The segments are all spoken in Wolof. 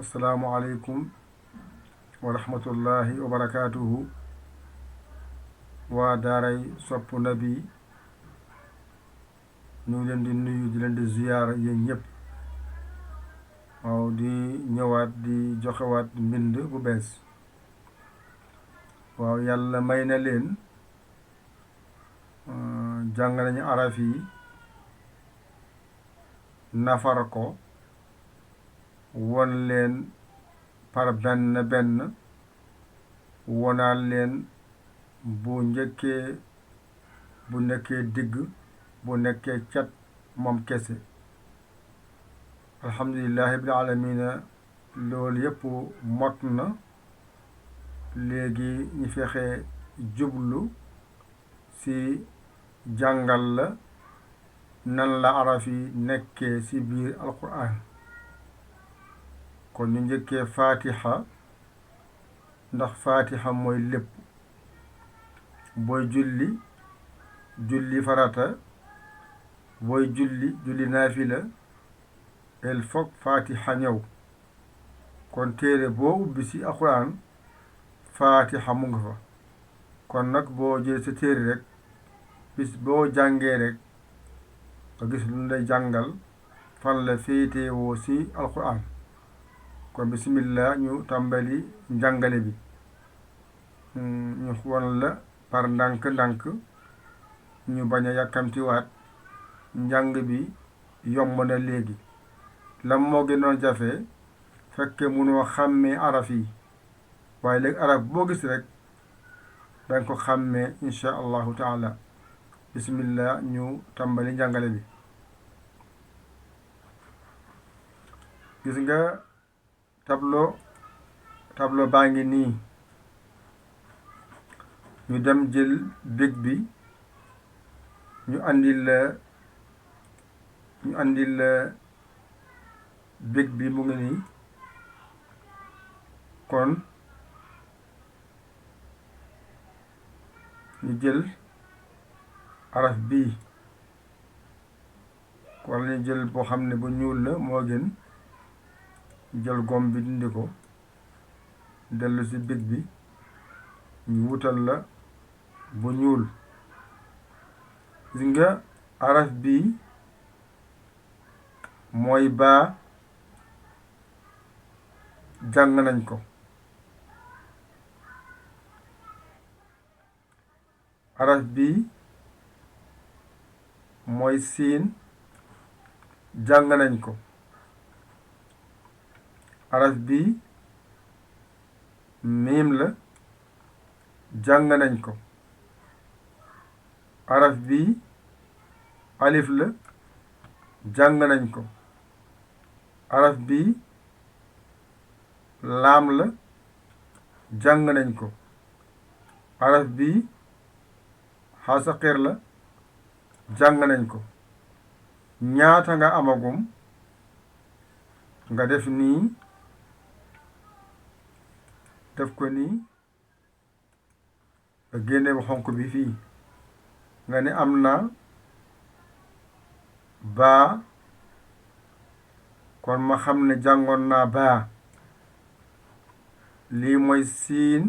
asalaamualeykum wa rahmatullahi wa barakaatuhu waa daaray sopp nabi ñu ngi leen di nuyu di leen di ziyaara yéen ñëpp waaw di ñëwaat di joxewaat mbind bu bees waaw yàlla may na leen jàng nañu araf yi nafar ko won leen par benn benn wonaal leen bu njëkkee bu nekkee digg bu nekkee cat moom kese alhamdulillahi rabbil alamina loolu yëpp mot na léegi ñu fexe jublu ci jàngal la nan la araf yi nekkee ci biir alquran kon ñu njëkkee fatiha ndax fatiha mooy lépp booy julli farata booy julli naafila il faut fatiha ñëw kon téere boo ubbi ci alquran fatiha mu nga fa kon nag boo jël sa téere rek bis boo jàngee rek nga gis lu lay jàngal fan la féetewoo ci alquran kon bismillah ñu tàmbali njàngale bi ñu won la par ndànk-ndànk ñu bañ a yàkkamtiwaat njàng bi yomb na léegi lam moo gënoon jafe fekke mënoo xàmmee araf yi waaye léegi araf boo gis rek danga ko xàmmee insha allahu taala bismillah ñu tàmbali njàngale bi gis nga tableau baa ngi nii ñu dem jël big bi ñu andil big bi mu ngi nii kon ñu jël araf bii walla ñu jël boo xam ne bu ñuul la moo gën jël gom bi dindi ko dellu ci big bi ñu wutal la bu ñuul gis nga araf bii mooy baa jàng nañ ko araf bii mooy siin jàng nañ ko araf bii miim la jàng nañ ko araf bii alif la jàng nañ ko araf bii laam la jàng nañ ko araf bii xasaqir la jàng nañ ko ñaata nga amagum nga def nii def ko nii nga génne bu xonq bi fii nga ne am na baa kon ma xam ne jàngoon naa baa lii mooy siin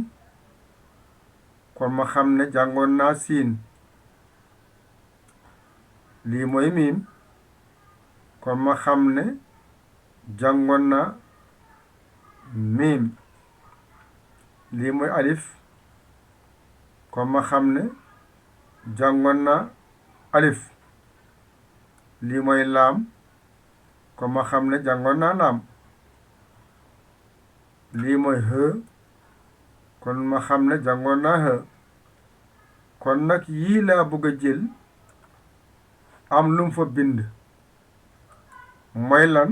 kon ma xam ne jàngoon naa siin lii mooy miim kon ma xam ne jàngoon naa miim lii mooy alif kon ma xam ne jàngoon naa alif lii mooy laam kon ma xam ne jàngoon naa laam lii mooy hë kon ma xam ne jàngoon naa hë kon nag yii laa bëgg a jël am lu mu fa bind mooy lan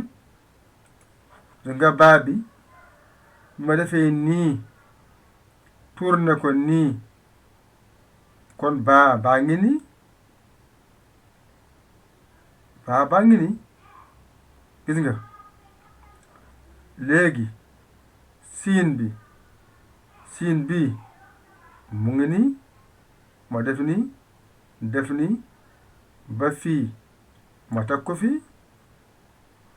su nga baa bi ma defee nii tourné ko nii kon baa ngi nii baa ngi nii gis nga léegi siin bi mu ngi nii ma def nii ba fii ma teg ko fii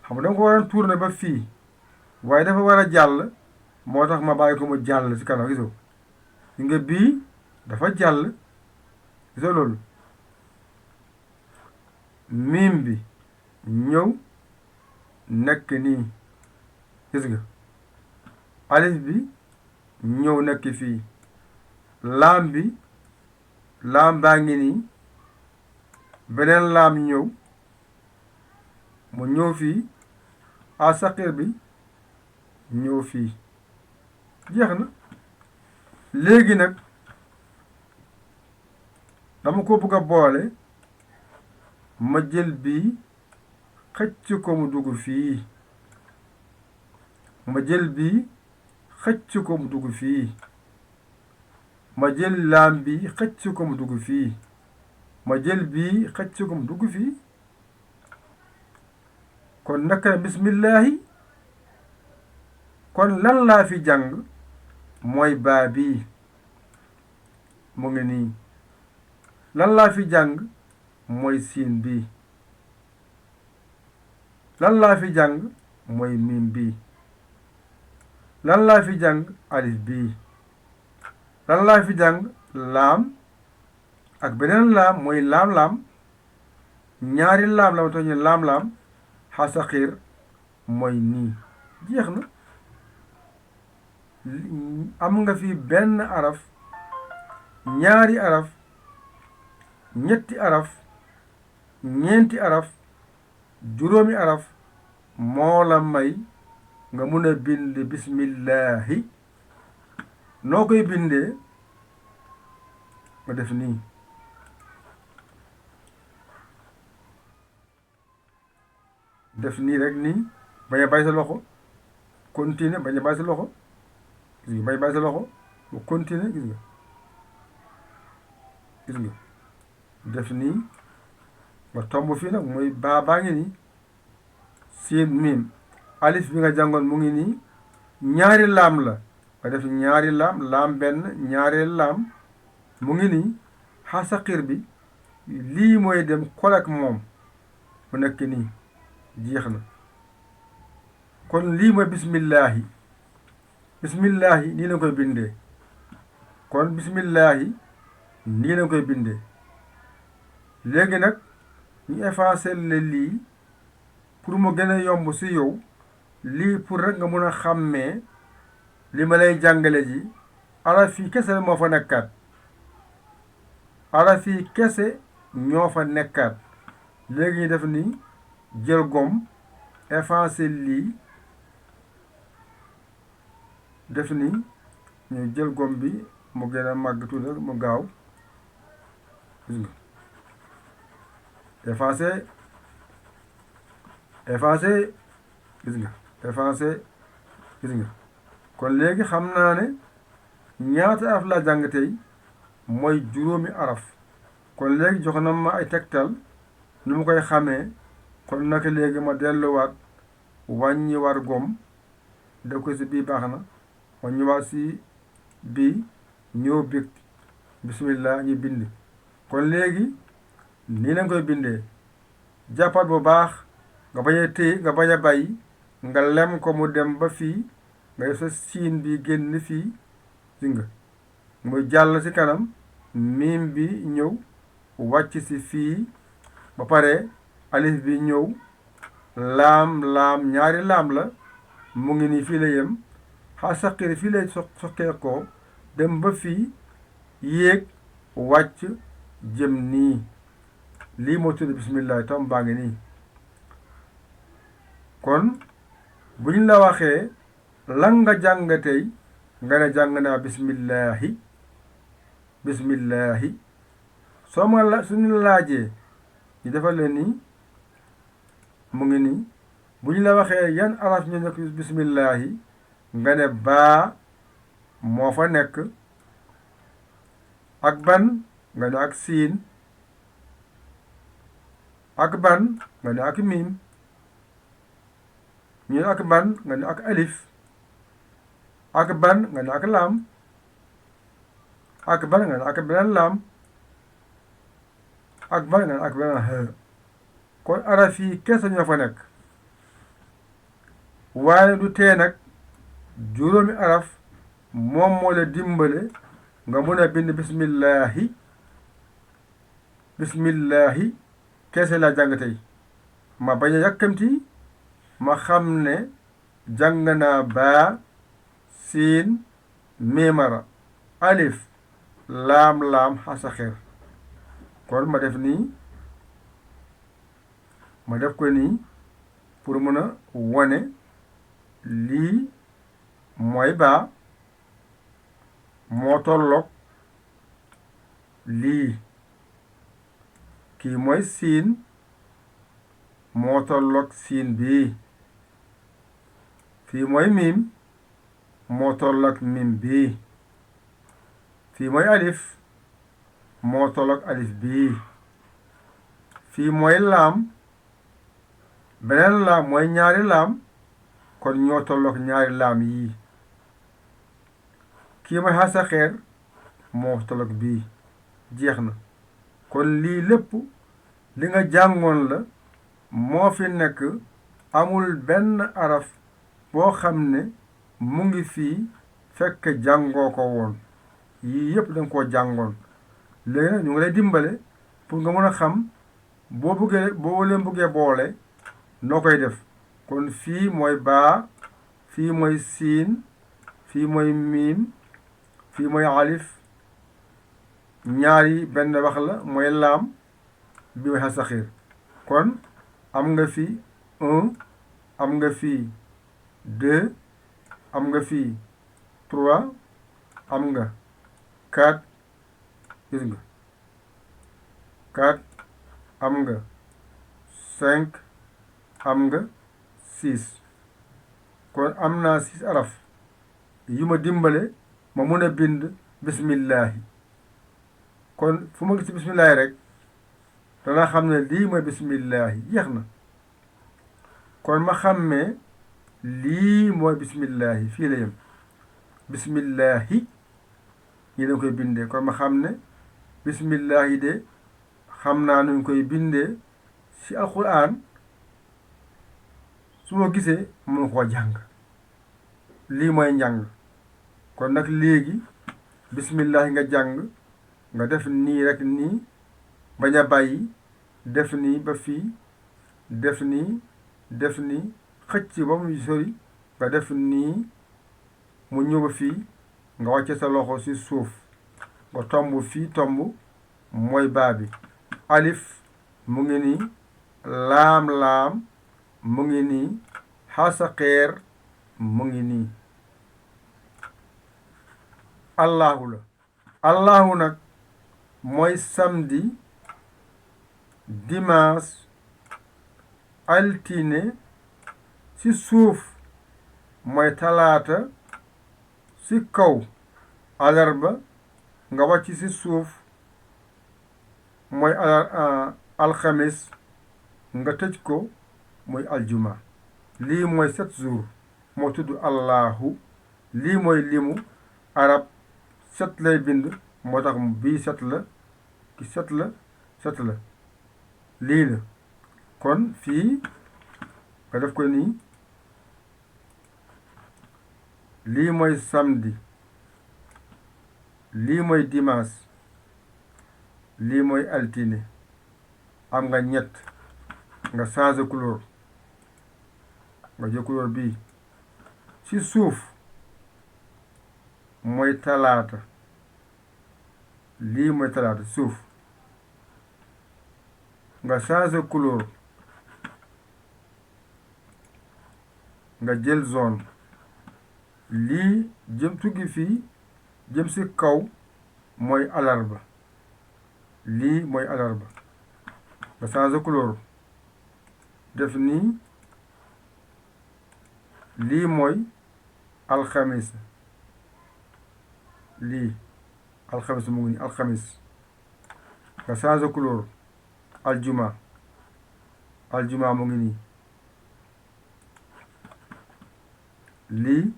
xam nga danga ko waroon tourné ba fii waaye dafa war a jàll moo tax ma bàyyi ko mu jàll ci kanam gisoo gis nga bii dafa jàll gisoo loolu miim bi ñëw nekk nii gis nga alif bi ñëw nekk fii laam bi laam baa ngi nii beneen laam ñëw mu ñëw fii asaqir bi ñëw fii jeex na léegi nag dama ko bëgg a boole ma jël bii xëcc ko mu dugg fii ma jël bii xëcc ko mu dugg fii ma jël laam bi xëcc ko mu dugg fii ma jël bii xëcc ko mu dugg fii kon naka bismillahi kon lan laa fi jàng mooy baa bii mu ngi nii lan laa fi jàng mooy siin bii lan laa fi jàng mooy miim bii lan laa fi jàng alif bii lan laa fi jàng laam ak beneen laam mooy laam-laam ñaari laam la ma tax ñu laam-laam xasaxiir mooy nii jeex na am nga fi benn araf ñaari araf ñetti araf ñeenti araf juróomi araf moo la may nga mun a bind bismillahi noo koy bindee nga def nii def nii rek nii bañ a bàyyi sa loxo continuer bañ a bàyyi sa loxo gis nga bañ a bàyyi sa loxo mu continuer gis nga def nii nga tomb fii nag mooy baa ngi nii siin miim alif bi nga jàngoon mu ngi nii ñaari laam la nga def ñaari laam benn ñaareel laam mu ngi nii xasaqir bi lii mooy dem kol ak moom mu nekk nii jeex na kon lii mooy bismillahi nii la koy bindee kon bismillahi nii la koy bindee léegi nag ñu effacer le lii pour mu gën a yomb si yow lii pour rek nga mun a xàmmee li ma lay jàngale ji araf yi kese moo fa nekkaat araf yi kese ñoo fa nekkaat léegi ñu def ni jël gom effacer lii def ni ñu jël gom bi mu gën a màgg tuuti mu gaaw gis nga effacer gis nga effacer gis nga kon léegi xam naa ne ñaata araf laa jàng tey mooy juróomi araf kon léegi jox na ma ay tegtal nu mu koy xamee kon naka léegi ma delluwaat wàññi war gom def ko si bii baax na wàññi waat si bii ñëw big bismillah ñu bind kon léegi nii lañ koy bindee jàppat bu baax nga bañ a téye nga bañ a bàyyi nga lem ko mu dem ba fii nga def sa siin bi génn fii si nga muy jàll si kanam miim bi ñëw wàcc si fii ba pare alif bi ñëw laam ñaari laam la mu ngi nii fii la yem xasaqir fii lay soqee ko dem ba fii yéeg wàcc jëm nii lii moo tudd bismillah tam baa ngi nii kon bu ñu la waxee lan nga jàng tey nga ne jàng naa bismillahi soo ma la suñu laajee ñu defal leen nii mu ngi nii bu ñu la waxee yan araf ñu nekk bismillahi nga ne baa moo fa nekk ak ban nga ne ak siin ak ban nga ne ak miim ñu ne ak ban nga ne ak alif ak ban nga ne ak laam ak ban nga ne ak beneen laam ak ban nga ne ak beneen kon araf yi kese ñoo fa nekk waaye du tee nag juróomi araf moom moo la dimbale nga mun a bind bismillahi keese laa jàng tey ma bañ a yàkkamti ma xam ne jàng naa baa siin miimara alif laam xasaxeer kon ma def nii ma def ko nii pour mën a wone lii mooy baa moo tolloog lii kii mooy siin moo tolloog siin bii fii mooy miim moo tolloog miim bii fii mooy alif moo tolloog alif bii fii mooy laam beneen laam mooy ñaari laam kon ñoo tolloog ñaari laam yii kii mooy xasaxeer moo tolloog bii jeex na kon lii lépp li nga jàngoon la moo fi nekk amul benn araf boo xam ne mu ngi fii fekk jàngoo ko woon yii yëpp danga koo jàngoon léegi nag ñu ngi lay dimbale pour nga mën a xam boo leen bëggee boole noo koy def kon fii mooy baa fii mooy siin fii mooy miim fii mooy alif ñaari benn wax la mooy laam bi mooy xasaxiir kon am nga fii 1 am nga fii 2 am nga fii 3 am nga 4 gis nga 4 am nga 5 am nga 6 kon am naa 6 araf yu ma dimbale ma mun a bind bismillahi kon fu ma gis bismillahi rek danaa xam ne lii mooy bismillahi jeex na kon ma xàmmee lii mooy bismillahi fii la yem bismillahi ñi dañ koy bindee kon ma xam ne bismillahi de xam naa nuñ koy bindee ci alquran su ma gisee mun koo jàng lii mooy njàng kon nag léegi bismillahi nga jàng nga def nii rek nii bañ a bàyyi def nii ba fii def nii def nii xëcc ba muy sori nga def nii mu ñëw ba fii nga wàcce sa loxo ci suuf nga tomb fii tomb mooy baa bi alif mu ngi nii laam mu ngi nii xasaxeer mu ngi nii allahu la allahu nag mooy samedi dimanche altine ci suuf mooy talaata ci kaw alarba nga wàcc ci suuf mooy alxamis nga tëj ko mooy aljuma lii mooy 7 jours moo tudd allahu lii mooy limu arab 7 lay bind moo tax bii 7 la ki 7 la 7 la lii la kon fii nga def ko nii lii mooy samedi lii mooy dimanche lii mooy altine am nga ñett nga changé couleur nga jël couleur bii ci suuf mooy talaata lii mooy talaata suuf nga changé couleur nga jël zone lii jëm tuggi fii jëm ci kaw mooy alarba lii mooy alarba nga changé couleur def nii lii mooy alxamis lii alxamis mu ngi nii alxamis nga changé couleur aljuma mu ngi nii lii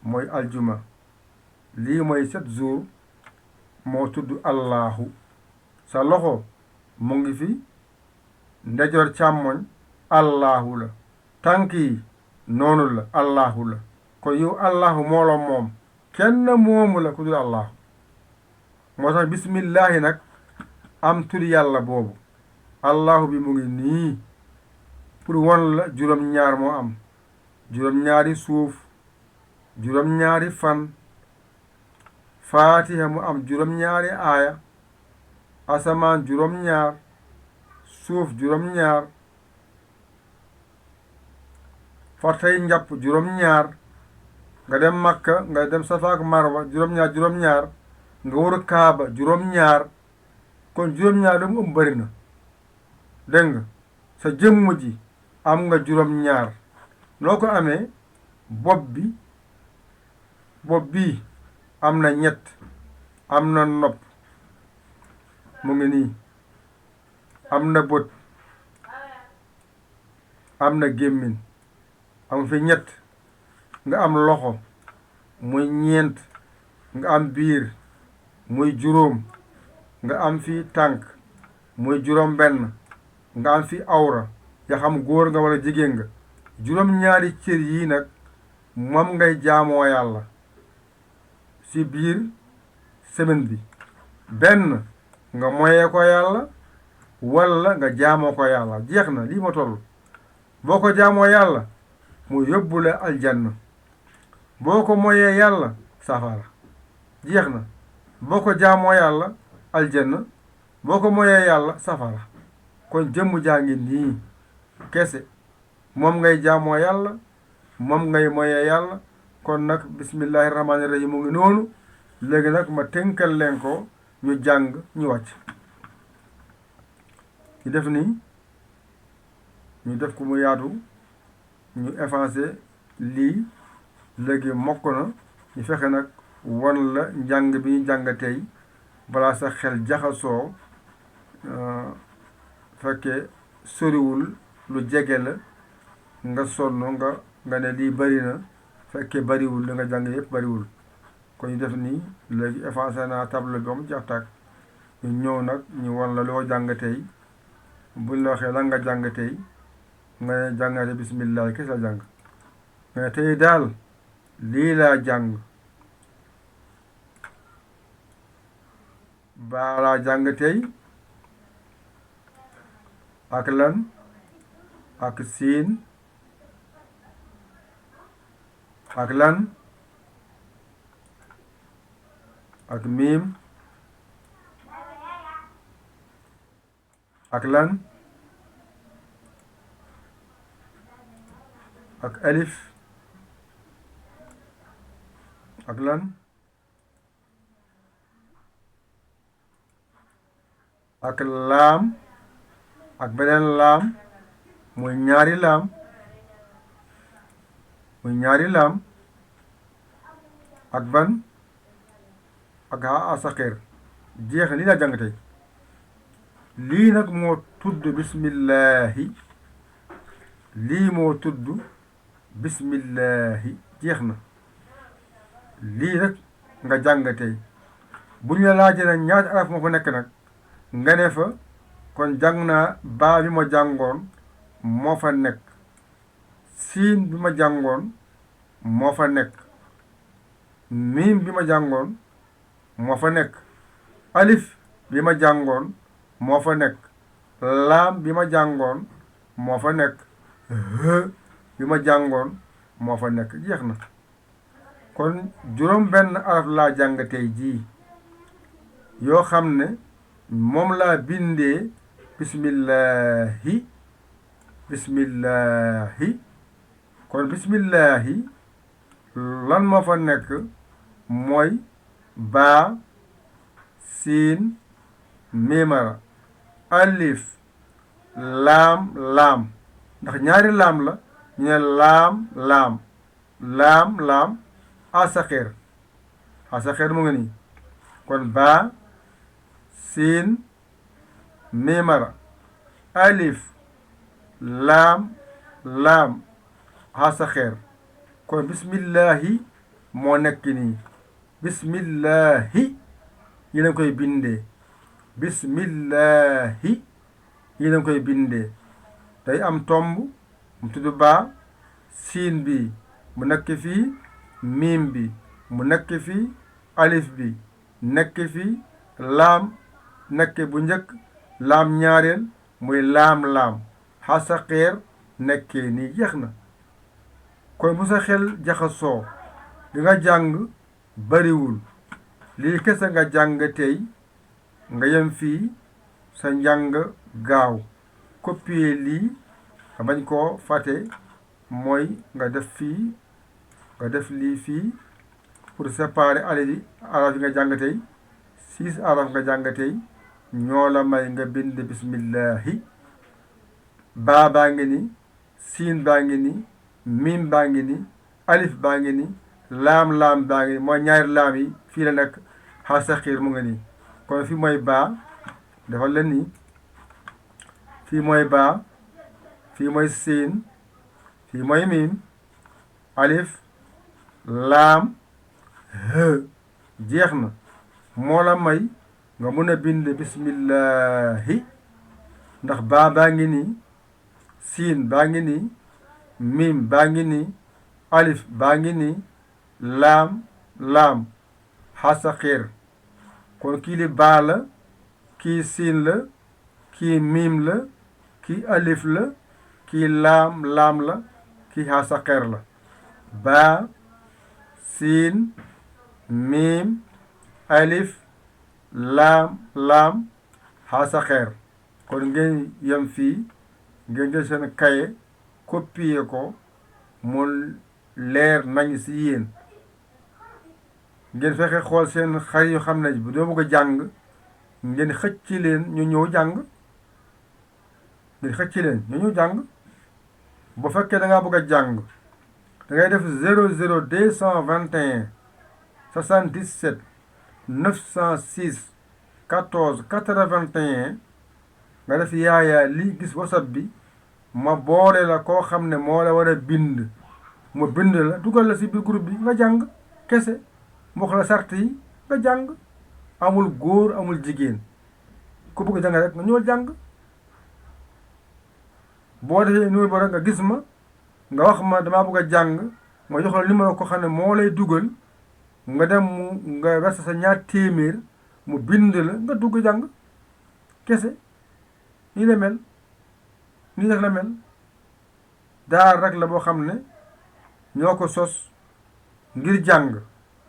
mooy aljuma lii mooy 7 jours moo tudd allahu sa loxo mu ngi fi ndejoor càmmoñ allahu la tànk yi noonu la allahu la kon yow allahu moo la moom kenn moomu la ku dul allahu moo tax bismillahi nag am tur yàlla boobu allahu bi mu ngi nii pour won la juróom-ñaar moo am juróom-ñaari suuf juróom-ñaari fan faatiha mu am juróom-ñaari aaya asamaan juróom-ñaar suuf juróom-ñaar fartay njàpp juróom-ñaar nga dem Makka nga dem Safa ak Marwa juróom-ñaar juróom-ñaar nga wër Kaaba juróom-ñaar kon juróom-ñaar lu mu ëmb bëri na dégg nga sa jëmm ji am nga juróom-ñaar noo ko amee bopp bi am na ñett am na nopp mu ngi nii am na bët am na gémmiñ am fi ñett nga am loxo muy ñeent nga am biir muy juróom nga am fi tànk muy juróom benn nga am fi awra ya xam góor nga walla jigéen nga juróom-ñaari cër yii nag moom ngay jaamoo yàlla ci biir semaine bi benn nga moyee ko yàlla walla nga jaamoo ko yàlla jeex na lii ma toll boo ko jaamoo yàlla mu yóbbu la aljanna boo ko moyee yàlla safara jeex na boo ko jaamoo yàlla aljanna boo ko moyee yàlla safara kon jëmm jaa ngi nii kese moom ngay jaamoo yàlla moom ngay moyee yàlla kon nag bismillahi rahmaani rahim mu ngi noonu léegi nag ma tënkal leen ko ñu jàng ñu wàcc ñu def nii ñu def ko mu yaatu ñu effacé lii léegi mokk na ñu fexe nag wan la njàng bi ñu jàng tey balaa sa xel jaxasoo fekkee soriwul lu jege la nga sonn nga ne lii bari na fekkee bariwul li nga jàng yëpp bariwul kon ñu def nii léegi effacé naa table bi am jeex tàkk ñu ñëw nag ñu wan la loo jàng tey buñ la waxee lan nga jàng tey nga ne jàngate bismillah kese la jàng nga ne tey daal lii laa jàng baa laa jàng tey ak lan ak siin ak lan ak miim ak lan ak alif ak lan ak laam ak beneen laam muy ñaari laam ak ban ak ha asaqeer jeex na lii laa jàng tey lii nag moo tudd bismillahi lii moo tudd bismillahi jeex na lii nag nga jàng tey bu ñu la laajee nag ñaata araf moo fa nekk nag nga ne fa kon jàng naa baa bi ma jàngoon moo fa nekk siin bi ma jàngoon moo fa nekk miim bi ma jàngoon moo fa nekk alif bi ma jàngoon moo fa nekk laam bi ma jàngoon moo fa nekk bi ma jàngoon moo fa nekk jeex na kon juróom benn araf laa jàng tey jii yoo xam ne moom laa bindee bismillahi kon bismillahi lan moo fa nekk mooy baa siin miimara alif laam ndax ñaari laam la ñu ne laam asaqeer mu ngi nii kon baa siin miimara alif laam asaqeer kon bismillahi moo nekk nii bismillahi yi lañ koy bindee bismillahi yi lañ koy bindee day am tomb mu tudd baa siin bi mu nekk fii miim bi mu nekk fii alif bi nekk fii laam nekk bu njëkk laam ñaareel muy laam-laam xasaqeer nekkee nii jeex na kon bu sa xel jaxasoo li nga jàng bariwul lii kese nga jàng tey nga yem fii sa njàng gaaw copier lii nga bañ koo fàtte mooy nga def fii nga def lii fii pour séparer araf yi nga jàng tey 6 araf nga jàng tey ñoo la may nga bind bismillahi baa baa ngi ni siin baa ngi ni miim baa ngi ni alif baa ngi ni laam baa ngi ni mooy ñaari laam yi fii la nekk xasaxiir mu ngi nii kon fii mooy baa dafa leen nii fii mooy baa fii mooy siin fii mooy miim alif laam jeex na moo la may nga mun a bind bismillahi ndax baa baa ngi nii siin baa ngi nii miim baa ngi nii alif baa ngi nii laam xasaxiir kon kii li baa la kii siin la kii miim la kii alif la kii laam la kii xasaxiir la baa siin miim alif laam xasaxiir kon ngeen yem fii ngeen jël seen kaye copier ko mu leer nañ si yéen ngeen fexe xool seen xarit yu xam ne bu doo bëgg a jàng ngeen xëcc leen ñu ñëw jàng ngeen xëcc leen ñu ñëw jàng bu fekkee da ngaa bëgg a jàng da ngay def 00 221 77 906 14 81 nga def yaayaa lii gis whatsapp bi ma boole la koo xam ne moo la war a bind mu bind la dugal la si biir groupe bi nga jàng kese mu wax la sart yi nga jàng amul góor amul jigéen ku bëgg jàng rek nga ñëw jàng boo defee numéro ba rek nga gis ma nga wax ma damaa bëgg a jàng ma jox la numéro ko xam ne moo lay dugal nga dem nga verse sa $200 mu bind la nga dugg jàng kese nii la mel nii rek la mel daar rek la boo xam ne ñoo ko sos ngir jàng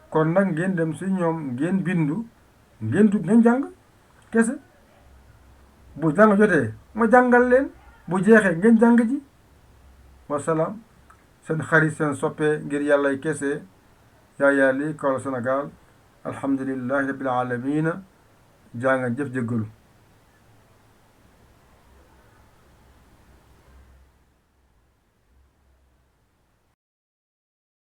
kon nag ngeen dem si ñoom ngeen bindu ngeen dugg ngeen jàng kese bu jàng jotee ma jàngal leen bu jeexee ngeen jàng ji wasalaam seen xarit seen soppee ngir yàllay kese Yaya Ly Kaolack Sénégal alhamdulillahi rabbil alamina jaa nga jëf jëggalu